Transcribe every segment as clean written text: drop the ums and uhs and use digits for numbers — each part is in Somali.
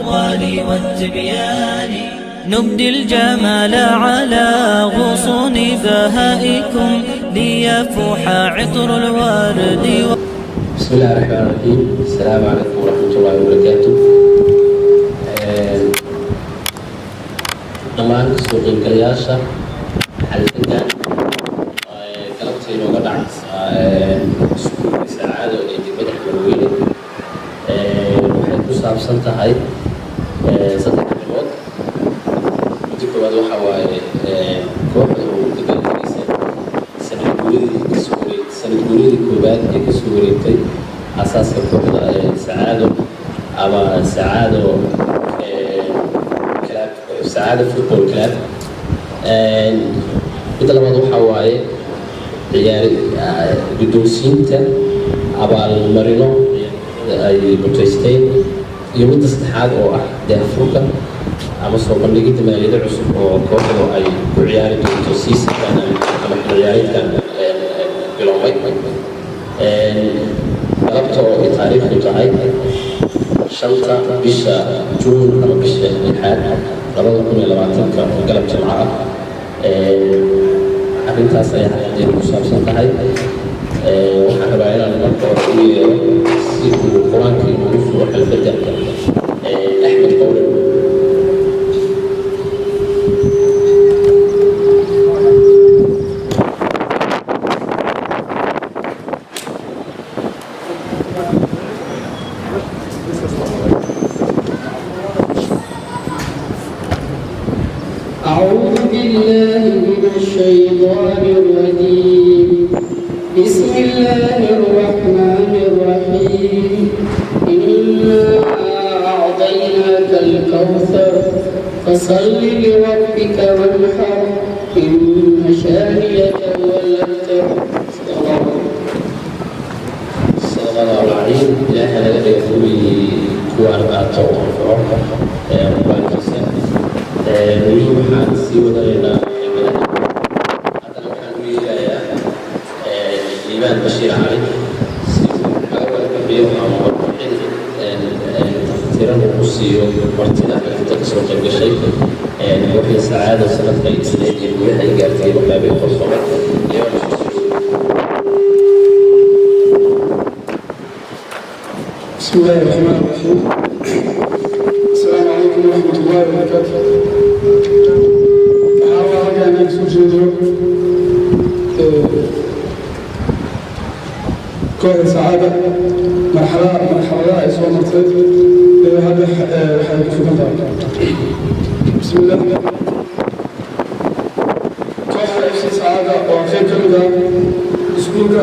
الأطفال والتبيان. نبدي الجمال على غصون بهائكم ليفوح عطر الورد. بسم الله الرحمن الرحيم. السلام عليكم ورحمة الله وبركاته. Dhammaan kasoo qaybgalayaasha xalfadan galabta inooga dhacaysa iskuulka Sacaado ee degmada Xamarweyne waxay ku saabsan tahay saddex arrimood. Midda koowaad waxa waaye kooxda uu dabaaldegaysa sanad guuradii koowaad ee kasoo wareegtay asaaska kooxda Sacaado ama Sacaado Club, Sacaado Football Club. Midda labaad waxaa waaye ciyaar guddoonsiinta abaalmarino ay mutaysteen, iyo midda saddexaad oo ah daahfurka ama soo bandhigidda maaliyado cusub oo kooxdu ay ku ciyaari doonto seasonkan ama xilli ciyaareedkan bilowmay galabta oo ay taariikhdu tahay 5-ta bisha Juun ama bisha lixaad 2020-ka oo galab Jimco ah. Arrintaas ayaa xalfadeenu ku saabsan tahay. Waxaan rabaa inaan marka hore u yeero si uu qur-aanka inoogu furo xalfadda Axmed Qowlan. أعوذ بالله من الشيطان الرجيم. بسم الله الرحمن الرحيم. إنا أعطيناك الكوثر، فصل لربك وانحر، إن شانئك هو الأبتر. صدق الله. صدق الله العظيم. Ilaahay naga dhiga kuwii kuwaan qaato oo anfaco qur-aankiisa. Weli waxaan sii wadanaynaa xibadaha. Haddana waxaan u yeerayaa Liibaan Bashiir Cali si uu naga warbixiyo ama warbixin tiran uu ku siiyo martida xalfadda kasoo qayb gashay kooxda Sacaado, sanadka ay dhisneyd iyo guulaha ay gaartay, waxyaabay qorsoomay. Liibaan Bashiir. بسم الله الرحمن الرحيم. السلام عليكم ورحمة الله وبركاته. Waxaa halkaan inaan kasoo jeedo kooxda Sacaada, marxaladaha ay soo martay ee hadda waxay ku sugan tahay. Bismillah. Kooxda FC Sacaada waa qayb ka mid ah iskuulka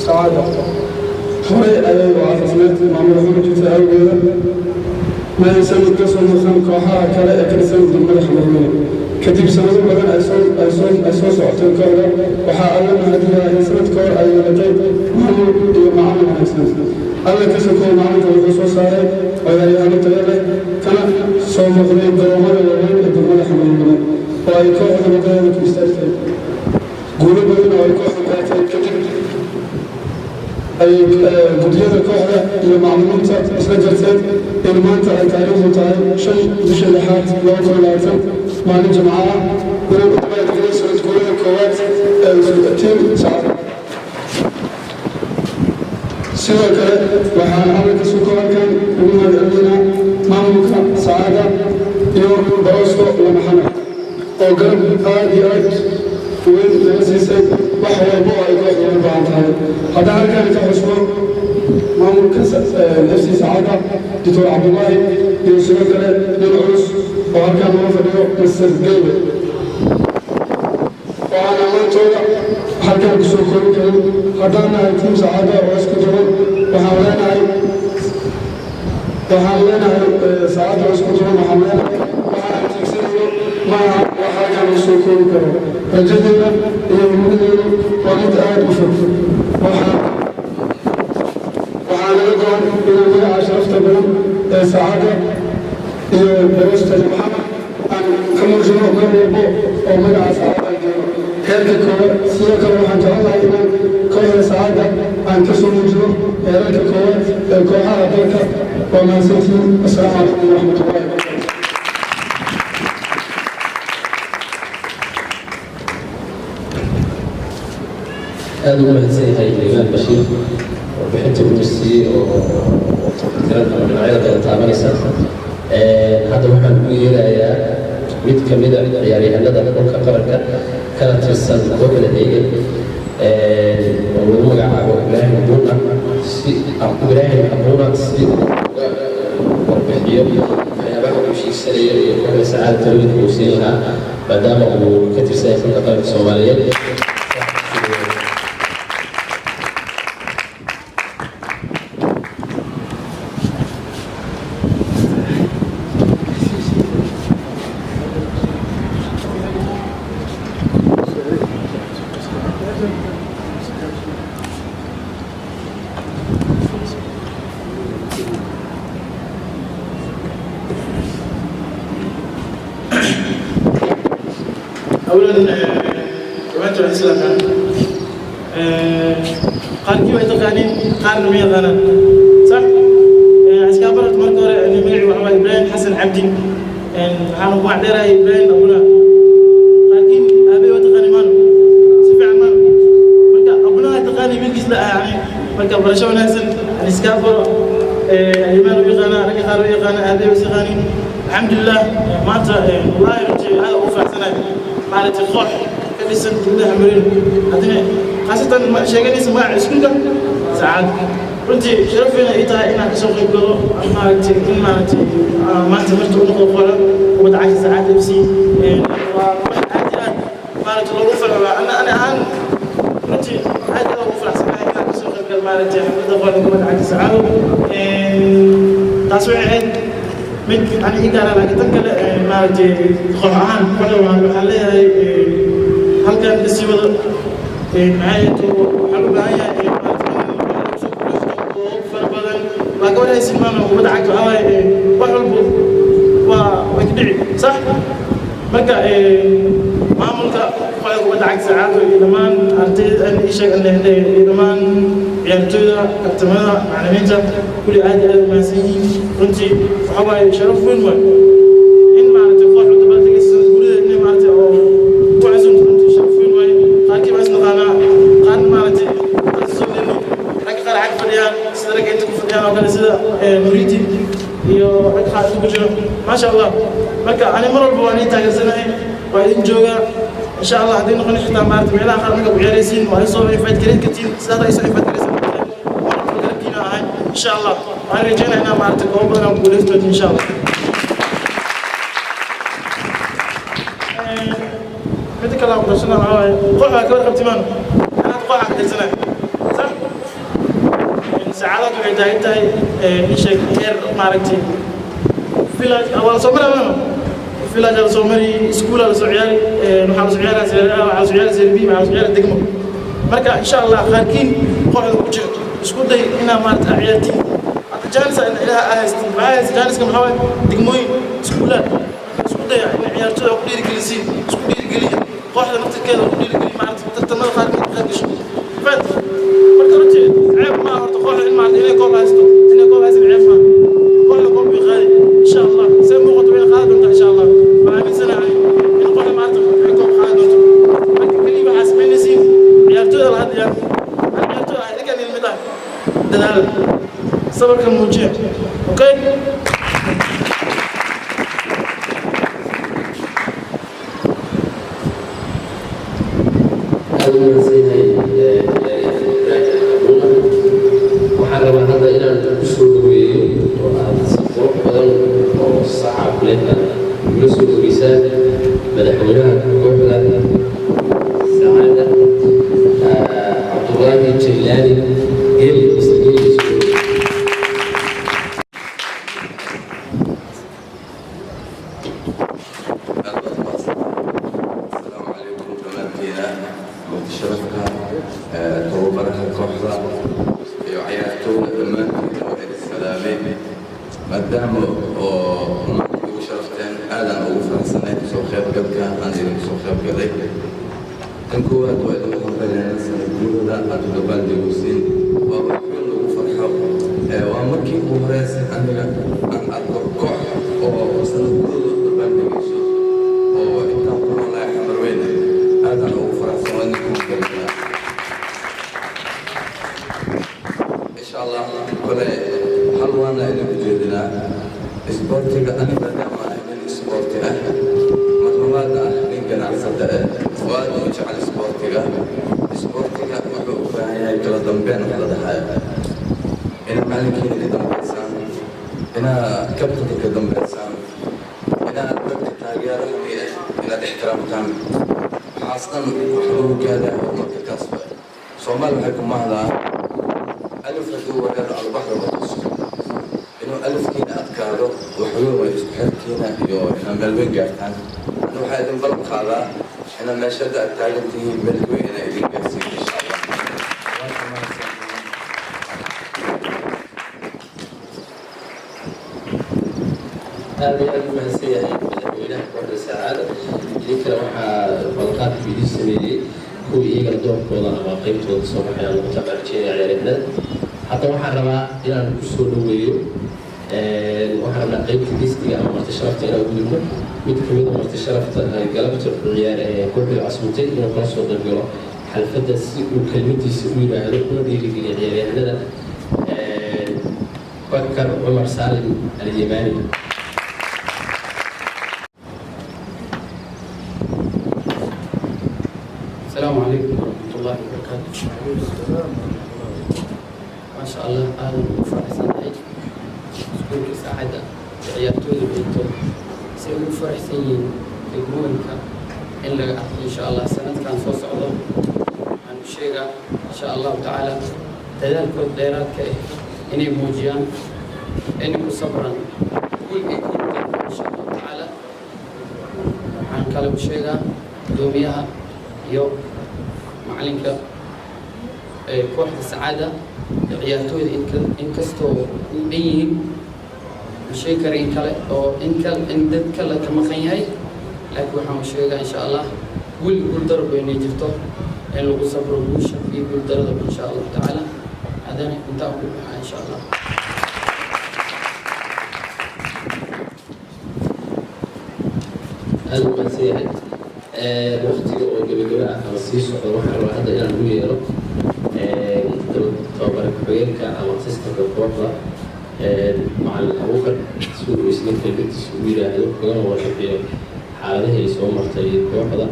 Sacaada. Horey ayay u aasaasneed, maamul xumo jirta awgeeda ma aysan ka soo maqan kooxaha kale ee ka dhisan degmada Xamarweyne. Kadib sanado badan ay soo socotay kooxda, waxaa Alla mahadiyaa in sanad ka hor ay yeelatay maamul iyo macallin wanaagsan. Alla ka sokow, macalinka wuxuu soo saaray ciyaaryahanno tayo leh, kana soo muuqday garoomada waaweyn ee degmada Xamarweyne oo ay kooxda wadadeeda ku istaagtay. Guulo badan oo ay kooxda gaartay kadib ay guddiyada kooxda iyo macallimiinta isla garteen in maanta ay taariikhdu tahay 5 bisha lixaad 2020, maalin Jimco ah, inaan u dabaaldegno sanad guurada koowaad ee team Sacaada. Sidoo kale waxaan calanka suko halkan ugu mahadcelinaynaa maamulka Sacaada iyo Baroosko la Maxamed oo garab aad iyo aad weyn naga siisay wax walbo oo ay kooxda ugu baahan tahay. Haddaan halkan ka xusno maamulka FC Sacaada, Doctor Cabdullaahi, iyo sidoo kale nin culus oo halkan nooga fadhiyo, Master Gelbe, oo aan ammaantooda halkan kusoo koobi karin. Haddaan nahay team Sacaada oo isku duban, waxaan leenahay Sacaada oo isku duban, waxaan leenahay waxaan tiigsanayno maaha wax halkan lagu soo koobi karo. Rajadeena iyo himiladeenu waa mid aad u fog. Waxaa naga go'an inaan magaca sharafta badan ee Sacaada iyo Baroosta Maxamed aan ka muujino meel walbo oo magaca Sacaada aan geeno heerka koowaad. Sidoo kale waxaan jecelnahay inaan kooxda Sacaada aan ka soo muujino heerarka koowaad ee kooxaha dalka. Waa mahadsantihiin. Assalaamu calaykum waraxmatullahi wabarakatu. Aada ugu mahadsan yahay Liibaan Bashiir warbixinta uu siiyey oo tiran ama dhinacyada badan taabanaysa. Hadda waxaan ugu yeerayaa mid ka mid a ciyaaryahanada xulka qaranka kana tirsan kooxda Heegan oo lagu magacaabo Ibraahim Abuuna, si Ibraahim Abuuna si uu uga warbixiyo waxyaabaha uu shiigsanayo iyo kooxda Sacaada talooyinka uu siin lahaa, maadaama uu ka tirsan yahay xulka qaranka Soomaaliyeed. اولا، dhammaantiin waan islaamnaa. Qaarkii way taqaaniin, qaarna ma yaqaanaan, sax. Iskaa barat. Marka hore magacii waxaa waaye Ibraahim Xasan Cabdi, waxaana ku magacdheerahay Ibraahim Abuna. Qaarkiin aabay waa taqaani maano, si fiican maano. Marka Abunaha taqaani, wiilkiis la ah yani. Marka barasho wanaagsan, iskaa baro. Alimaan u yaqaanaa, ragga qaar u yaqaana, aabay was yaqaaniin. Alxamdulilah, maanta wallahi runtii aad ugu faraxsanahay maaragtay koox ka dhisan degmada Xamarin, haddana khaasatan ma sheeganaysa magaca iskuulka Sacaad. Runtii sharaf weyn ay tahay inaan kasoo qayb galo, maaragtay, in maaragtay maanta marta u noqdo kooxda kubadda cagta Sacaad FC. Waa wax aad iyo aad maaragtay loogu farxo. Ana ahaan runtii aad aad ugu faraxsanahay inaan kasoo qayb galo maaragtay xafladda kooxda kubadda cagta Sacaado. Taas waxay ahayd mid ani ii gaara, laakiin tan kale maaragtay koox ahaan kooxda waxaan leeyahay halkan kasii wado. Maxay ahayd, waxaa loo baahan yahay maaragtay in fara badan waa ka warhaysin maano. Kubadda cagta waxaa waaye wax walbo waa way ka dhici, sax. Marka maamulka kooxda kubadda cagta Sacaado iyo dhammaan ardayda ii sheeg iyo dhammaan ciyaartooyda, kabtamada, macallimiinta, kulli aad iyo aad u mahadsan yihiin. Runtii waxaa waaye sharaf weyn waay in maaragtay koox u dabaaldegaysa sanad guurida inay maaragtay oo ku casuumto. Runtii sharaf weyn waaye. Qaarkii baa isnaqaanaa, qaarna maaragtay soo dheni, ragga qaar xag fadhiyaan, sida ragga inta ku fadhiyaan oo kale, sida Muridi iyo ragga qaar inta ku jiro, maasha Allah. Marka ani mar walba waan ii taageersanahay, waa idin joogaa, insha Allah. Haddii noqon xitaa maaragtay meelaha qaar marka ku ciyaaraysiin, waa isoo invite gareyn kartiin, sidaas ay isoo invite garaysan kartiin. Mar walba garabkiina ahay, insha Allah. Waxaan rajeynaa inaan maaragtay goobo badan aan guulaystood, insha Allah. Midda kale aan ku darsana waxaa waaye koox waa ka warqabti maano, anaad koox aan ka tirsanahay, sax. Saacadaad waxay taagan tahay ii sheeg heer maaragtay village waa la soo maraa maano, village la soo mari, iskuul la soo ciyaari, waxaa la soo ciyaaraa Serie A, waxaa la soo ciyaari Serie B, waxaa la soo ciyaari degmo. Marka insha Allah qaarkiin kooxda ku jiro isku day inaa maaragtay ciyaartiin. Hadda chance ilaha aa haystin, maxaa haysta chance-ka? Maxaa waaye degmooyin, iskuulaad. Isku daya in ciyaartooyda ku dhiirigelisiin, isku dhiirigeliya, kooxda naftirkeeda ku dhiirigeliya, maaragtay tartamada qaarkood ka qayb gasho. Fahant? Marka runtii ceeb maaha horta kooxda in maaragtay inay koob haysto, inay koob haysan ceeb maaha. Kooxda koob way qaadi, insha Allah. See muuqato way qaadi doontaa, insha Allah. Waan aaminsanahay in kooxda maanta ay koob qaadi doonto. Marka keliya waxaa samaynaysiin, ciyaartooyda la hadlayaan, an ciyaartooy ah, idinkaan ilmid ah, dadaala, sabarka muujiya, okay. Aada u mahadsan yahay Ibraahim Abuuna. Waxaan rabaa hadda inaan ku soo dhaweeyo oo aad si qurux badan oo sacab leh aad ula soo dhaweysaan madaxweynaha kooxda Sacaada, Cabdullaahi Jaylaani Geeli. Mr. Geeli, soo dhaweey. Aad baad mahadsantahay. Asalaamu calaykum dhammaantiina, marti sharafka, tababaraha kooxda iyo ciyaartooyda, dhammaantiina waa idin salaamay. Maadaama oo maanta igu sharafteen, aadan ugu faraxsanay kasoo qaybgalka aan idinku soo qaybgalay. Tan koowaad waa idinku hambalyaynaa sanad guurada aad u dabaaldegaysiin. Waa wax weyn lagu farxo. Waa markii ugu horeysa aniga aan arko koox oo sanadkooda dabaaldegayso oo intaan ku noolahay Xamarweyne. Aadaan ugu faraxsan, waa idinku mahadcelinaa. Insha Allah kole hal waana idinku jeedinaa. Isboortiga ani maadaama ahay nin isboorti ah, marlabaadna ah nin ganacsada ah oo aad u jecel isboortiga, isboortiga wuxuu u baahan yahay kala dambeyn. Wax la dhahayo inaa macalinkiina ka dambeysaan, inaa kabtanka ka dambeysaan, inaad dadka taageerahani ah inaad ixtiraamtaan, waxaas dhan wax lagu gaadaa horumarka. Kaas waay. Soomaali waxay ku mahdaa, alif hadduu wareero albaxda ma tuso. Inuu alifkiina adkaado waxweyn waa isku xirkiina iyo inaad meel weyn gaartaan. Ana waxaa idin ballan qaadaa inaad meesha hadda aad taagan tihiin meel weyn inaa idin gaarsiiyo, insha Allah. Waa ka mahadsantihiin. Aad iyo aad u mahadsan yahay madaxweynaha kooxda Sacaada. Idinkana waxaa ballanqaadku idin sameeyey kuwii iyagana doorkooda ama qeybtooda soo baxayaan lagu tabaarujinaya ciyaaryahanada. Hadda waxaan rabaa inaan kusoo dhaweeyo, waxaan rabnaa qeybta guest-iga ama marti sharafta inaan gudubno. Mid kamid a marti sharafta galabta ciyaar ee kooxda casuumtay inuu kala soo qaybgalo xalfadda si uu kelmadiisa u yiraahdo kuna dhiirigeliyo ciyaaryahanada, Bakar Cumar Saalim Alyamaani. السلام عليكم ورحمة الله وبركاته. ما شاء الله, aad ugu faraxsanahay iskuulka Saacadda ciyaartooyda bayto si ay ugu faraxsan yihiin degmooyinka in laga arko, insha Allah. Sanadkan soo socdo waxaan u sheegaa, insha Allahu tacaala, dadaalkood dheeraadka ah inay muujiyaan, inay ku sabraan guul ay guul, insha Allahu tacaala. Waxaan kale u sheegaa gudoomiyaha iyo macalinka ee kooxda Sacaada iyo ciyaartooyda, inkastoo u dhan yihiin, ma sheegi kara in kale oo in dad kale ka maqan yahay, laakiin waxaan u sheegaa, insha Allah, guul guul darbo inay jirto, in lagu sabro guusha iyo guul daradaba, insha Allahu tacaala. Haddana intaa ku baxaa, insha Allah. Aada u mahadsan yahay. Waqtiga oo gebagaba ah ama sii socda, waxaan rabaa hadda inaan ugu yeero tababare ku-xigeenka ama assistant-ka kooxda, Macalin Abuukar, si uu isna kelmadiisa ugu yiraahdo kagana warbixiyo xaaladihii ay soo martay kooxda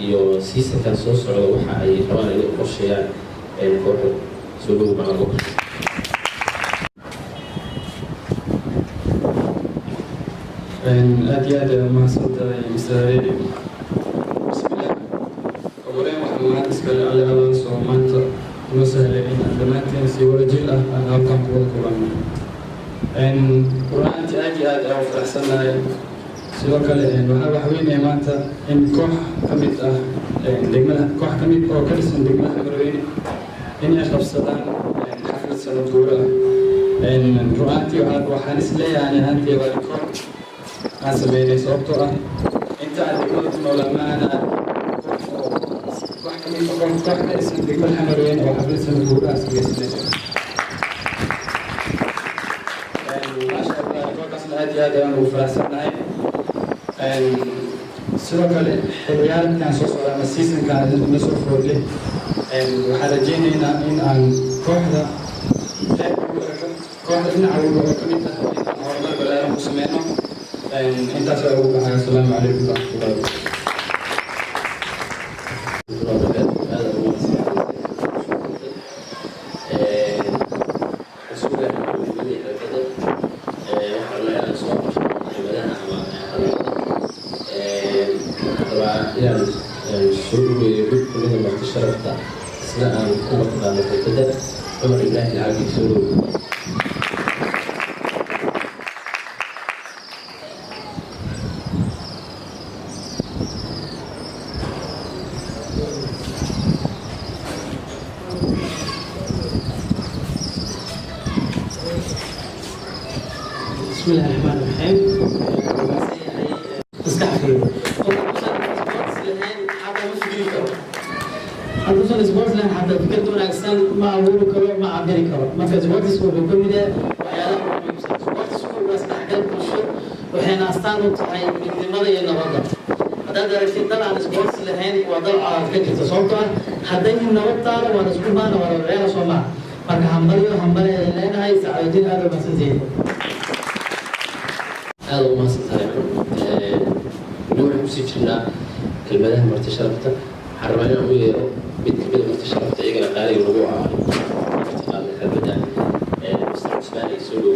iyo season-kan soo socda waxa ay rabaan inay qorsheeyaan kooxda. Soo dhowo, Macalin Abuukar. Aad iyo aad ay umahadsan tahay, Mr. Hariri. Bismillah. Ugu horeyn waxaan mahad iskale Alle Allahaas oo maanta noo sahlay in aan dhammaanteen si wadajir ah aan halkan ku wada kulanno. Run ahaantii aad iyo aad ayaan u faraxsanahay. Sidoo kale waxaa wax weynaya maanta in koox ka mid ah degmada, koox ka mid oo ka dhisan degmada Xamarweyne, in ay qabsadaan xaflad sanad guuro ah. Run ahaantii waxaan is leeyahay, ani ahaantii, waa rikoor aan sameynay, sababtoo ah inta aan degmada ku noolaa ma aana wax ka mid ah koox ka dhisan degmada Xamarweyne oo xaflad sanad guuro ah sameysanaysa. Maasha Allah, rikoorkaasna aad iyo aad ayaan ugu faraxsannahay. Sidoo kale xilciyaareedkan soo socda ama season-kan na soo foodlay, waxaan rajaynaynaa in aan kooxda qayb kooxda dhinaca walba oo ka mid ah in aan horumar ballaaran ku sameyno. Intaas ayaa ugu baxaya. Asalaamu calaykum waraxmatullahi wabarakatu. Aada ugu mahadsan. Waxaan sugayaa gabagabadii xalfadda. Waxaan rabnaa inaan soo qabto kelmadaha ama hadallada. Waxaan rabaa inaan soo dhaweeyo mid kamida marti sharafta, isna aan ku martiqaano xalfadda, Cumar Ibraahim Cabdi. Soo dhaweey. بسم الله الرحمن الرحيم. Maskax fiiro, hadduusan sports lahayn xataa fikrad wanaagsan ma abuuri karo, ma cabiri karo. Marka sports wuxuu ka mid yahay waxyaalaha Astaan u tahay midnimada iyo nabadda. Haddaad aragtid dal aan isboortsi lahayn, waa dal colaad ka jirta, sababtoo ah hadday nabad taalo, waa la isku maana, waa la ceela, soo maa? Marka hambalyo, hambali ayaan leenahay. Sacaadadiin, aad u mahadsantihiin. Aada u mahadsan tahay. Weli waxaan kusii jirnaa kelmadaha marti sharafta. Waxaan rabaa inaan u yeero mid kamid a marti sharafta iyagana qaaliga lagu ah martiqaadna kelmadda, Mr. Cusmaan iyo soo dhowo.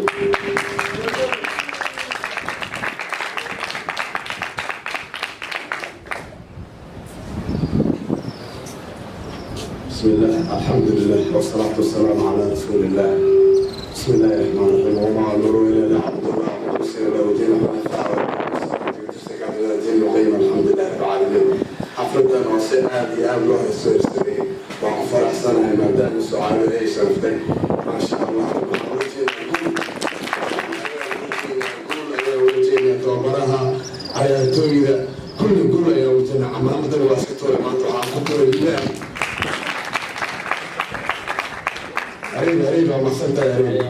بسم الله، الحمد لله، والصلاة والسلام على رسول الله. بسم الله الرحمن الرحيم. وما أمروا إلا ليعبدوا الله مخلصين له دين حنفاء. دين القيم. الحمد لله رب العالمين. Xafladan oo si aad iyo aad loo soo istaagay, waan ku faraxsanahay maadaama sucaado ay sharaftay. Maasha Allah, waxaan u jeedaa guul, ayaa uga jeedaa tababaraha, cayaartooyda, kulli guul ayaa uga jeedaa. Camaamadan waa iska tuuray maanta, waxaan ku tuuray ilaah. Ariib, ariib, waa mahadsantahay, ariib.